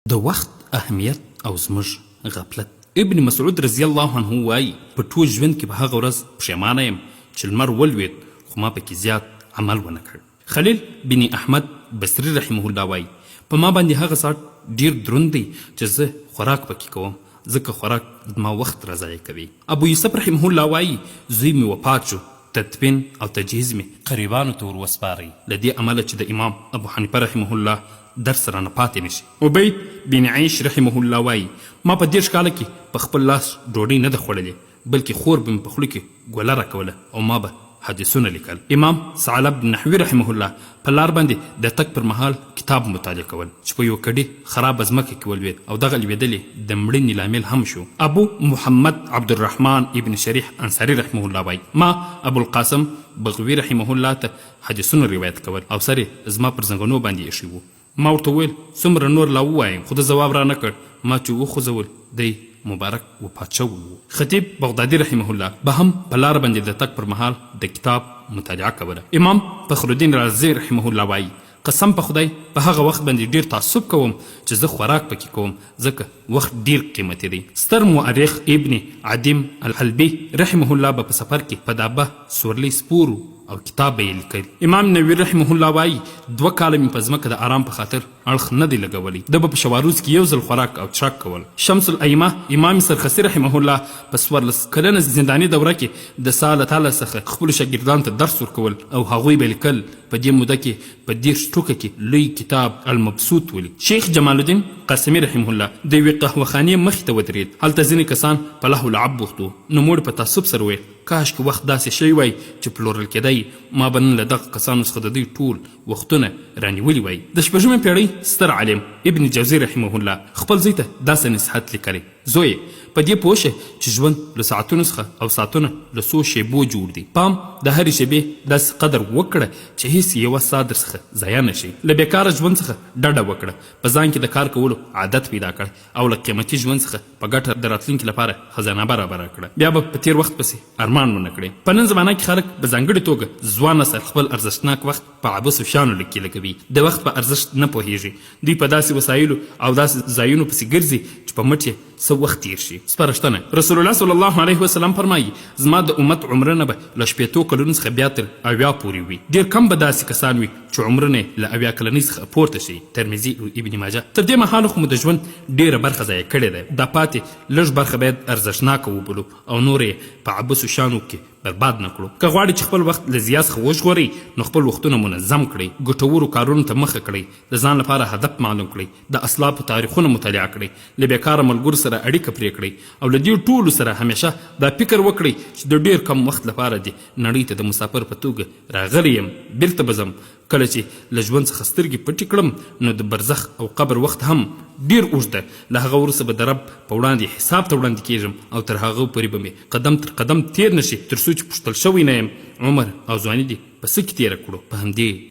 د وخت اهمیت او زموږ غفلت. ابن مسعود رضی الله عنه وايي، په ټول ژوند کې په هغه ورځ پښېمانه یم چې لمر ولوېد خو ما پکې زیات عمل ونه کړ. خلیل بن احمد بصري رحمه الله وايي، په ما باندې هغه ساعت ډېر دروند دی چې زه خوراک پکې کوم ځکه خوراک زما وخت را ضایع کوي. ابو یوسف رحمه الله وايي، زوی مې وفات شو، تدفین او تجهیز مې قریبانو ته ور وسپاری، له دې امله چې د امام ابو حنیفه رحمه الله درس رانه پاتې نه شي. عبید بن عیش رحمه الله وايي، ما په 30 کاله کې په خپل لاس ډوډۍ نه ده خوړلې، بلکې خور به مې په خوله کې ګوله راکوله او ما به حدیثونه لیکل. امام ثعلب نحوي رحمه الله په لار باندې د تګ پر مهال کتاب مطالعه کول، چې په یوه کډي خرابه ځمکه کې ولوېد او دغه لوېدل یې د مړینې لامل هم شو. ابو محمد عبدالرحمن ابن شریح انصاري رحمه الله وايي، ما ابوالقاسم بغوي رحمه الله ته حدیثونه روایت کول او سر یې زما پر زنګنو باندې ایښی وو. ما ورته وویل، څومره نور لا ووایم؟ خو ده ځواب را نه کړ. ما چې وخوځول، دی مبارک وفات شوی وو. خطیب بغدادي رحمه الله به هم په لاره باندې د تګ پر مهال د کتاب مطالعه کوله. امام فخرالدین رازي رحمه الله وايي، قسم په خدای په هغه وخت باندې ډېر تعصب کوم چې زه خوراک پکې کوم، ځکه وخت ډېر قیمتي دی. ستر مؤرخ ابن عدیم الحلبي رحمه الله به په سفر کې په دابه سورلۍ سپور و او کتاب به یې لیکل. امام نووي رحمه الله وايي، 2 کاله مې په ځمکه د ارام په خاطر اړخ نه دی لګولی. ده به په شواروز کې یو ځل خوراک او څښاک کول. شمس الائمه امام سرخسي رحمه الله په 14 کلنه زنداني دوره کې د ساه له تله څخه خپلو شاګردانو ته درس ورکول او هغوی به لیکل. په دې موده کې په 30 ټوکه کې لوی کتاب المبسوط ولیک. شیخ جمال الدین قاسمي رحمه الله د یوې قهوه خانې مخې ته ودرېد. هلته ځینې کسان په لهو لعب بوخت وو. نوموړي په تاسف سره وویل، کاشکې وخت داسې شی وای چې پلورل کېدای، ما به نن له دغه کسانو څخه د دوی ټول وختونه رانیولي وای. د شپږمې پېړۍ ستر عالم ابن جوزي رحمه الله خپل زوی ته داسې نصیحت لیکلی، زویه! په دې پوه شه چې ژوند له ساعتونو څخه او ساعتونه له څو شېبو جوړ دي. پام د هرې شېبې داسې قدر وکړه چې هېڅ یوه ساه درڅخه ضایع نه شي. له بېکاره ژوند څخه ډډه وکړه، په ځان کې د کار کولو عادت پیدا کړه او له قیمتي ژوند څخه په ګټه د راتلونکي لپاره خزانه برابره کړه. بیا به په تېر وخت پسې ارمان ونه کړې. په نن زمانه کې خلک په ځانګړې توګه ځوان نسل خپل ارزښتناک وخت په عبثو شیانو کې لګوي، د وخت په ارزښت نه پوهېږي. دوی په داسې وسایلو او داسې ځایونو پسې ګرځي چې په مټ یې څه وخت تېر شي. سپارښتنه، رسول الله صلی الله علیه وسلم فرمایي، زما د امت عمرونه به له 60 کلونو څخه بیا تر 70 پورې وي. ډېر کم به داسې کسان وي چې عمرونه یې له 70 کلنۍ څخه پورته شي. ترمذي او ابن ماجه. تر دې مهاله خو مو د ژوند ډېره برخه ضایع کړې ده، دا پاتې لږ برخه باید ارزښتناکه وبولو او نوره یې په عبثو شیانو کې برباد نه کړو. که غواړئ چې خپل وخت له ضیاع څخه وژغورئ، نو خپل وختونه منظم کړئ، ګټورو کارونو ته مخه کړئ، د ځان لپاره هدف معلوم کړئ، د اسلافو تاریخونه مطالعه کړئ، له بېکاره ملګرو سره اړیکه پرې کړئ او له دې ټولو سره همېشه دا فکر وکړئ چې د ډېر کم وخت لپاره دې نړۍ ته د مسافر په توګه راغلی یم، بېرته به ځم. کله چې له ژوند څخه سترګې پټې کړم، نو د برزخ او قبر وخت هم ډېر اوږد ده. له هغه وروسته به د رب په وړاندې حساب ته وړاندې کېږم او تر هغه پورې به مې قدم تر قدم تېر نه شي، تر څو چې پوښتل شوی نه یم، عمر او ځواني دې په څه کې تېره کړو؟ په همدې.